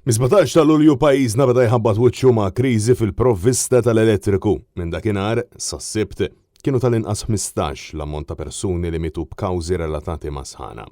Mis-17 ta' Lulju pajjiżna beda jħabbat wiċċu ma' kriżi fil-provvista tal-elettriku. Minn dakinhar sas-Sibt kienu tal-inqas 15 l-ammont ta' persuni li mietu b'kawżi relatati ma' sħana.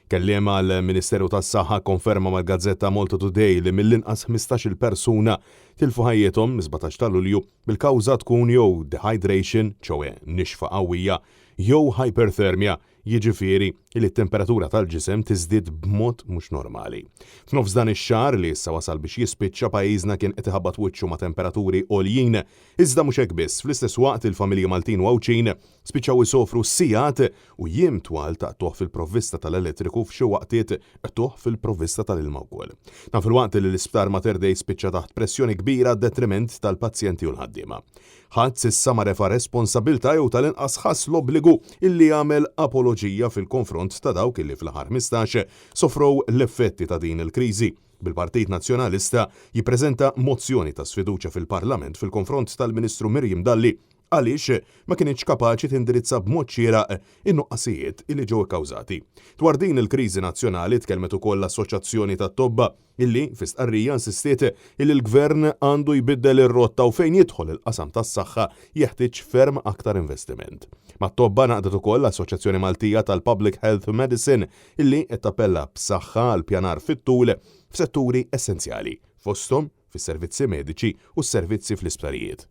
Kelliem għall-Ministeru tas-Saħħa kkonferma mal-gazzetta Malta Today li mill-inqas 15-il persuna tilfu ħajjithom mis-17 ta' Lulju bil-kawża tkun jew dehydration, ċoe nixfa qawwija, jew hyperthermia, jiġifieri li t-temperatura tal-ġisem tiżdied b'mod mhux normali. F'nofs dan ix-xahar li issa wasal biex jispiċċa pajjiżna kien qed iħabbat wiċċu ma' temperaturi għoljin. Iżda mhux hekk biss, fl-istess waqt il-familji Maltin u Għawdxin spiċċaw isofru sigħat u jiem twal ta' qtugħ fil-provvista tal-elettriku f'xi waqtiet qtugħ fil-provvista tal-ilma wkoll. Dan filwaqt li l-Isptar Mater Dei spiċċa taħt pressjoni kbira għad-detriment tal-pazjenti u l-ħaddiema. Ħadd s'issa ma refa' responsabbiltà jew tal-inqas ħass l-obbligu illi jagħmel apoloġija fil-konfront ta' dawk illi fl-aħħar 15 sofrew l-effetti ta' din il-kriżi, bil-Partit Nazzjonalista jippreżenta mozzjoni ta' sfiduċja fil-Parlament fil-konfront tal-Ministru Miriam Dalli għaliex ma kinitx kapaċi tindirizza b'mod xieraq in-nuqqasijiet illi ġew ikkawżati. Dwar din il-kriżi nazzjonali tkellmet ukoll l-Assoċjazzjoni tat-Tobba Illi, fi stqarrija, insistiet illi l-Gvern għandu jbiddel ir-rotta u fejn jidħol il-qasam tas-saħħa jeħtieġ ferm aktar investiment. Mat-tobba ngħaqdet ukoll l-Assoċjazzjoni Maltija tal-Public Health Medicine illi qed tappella b'saħħa għal pjanar fit-tul f'setturi essenzjali, fosthom fis-servizzi mediċi u s-servizzi fl-isptarijiet.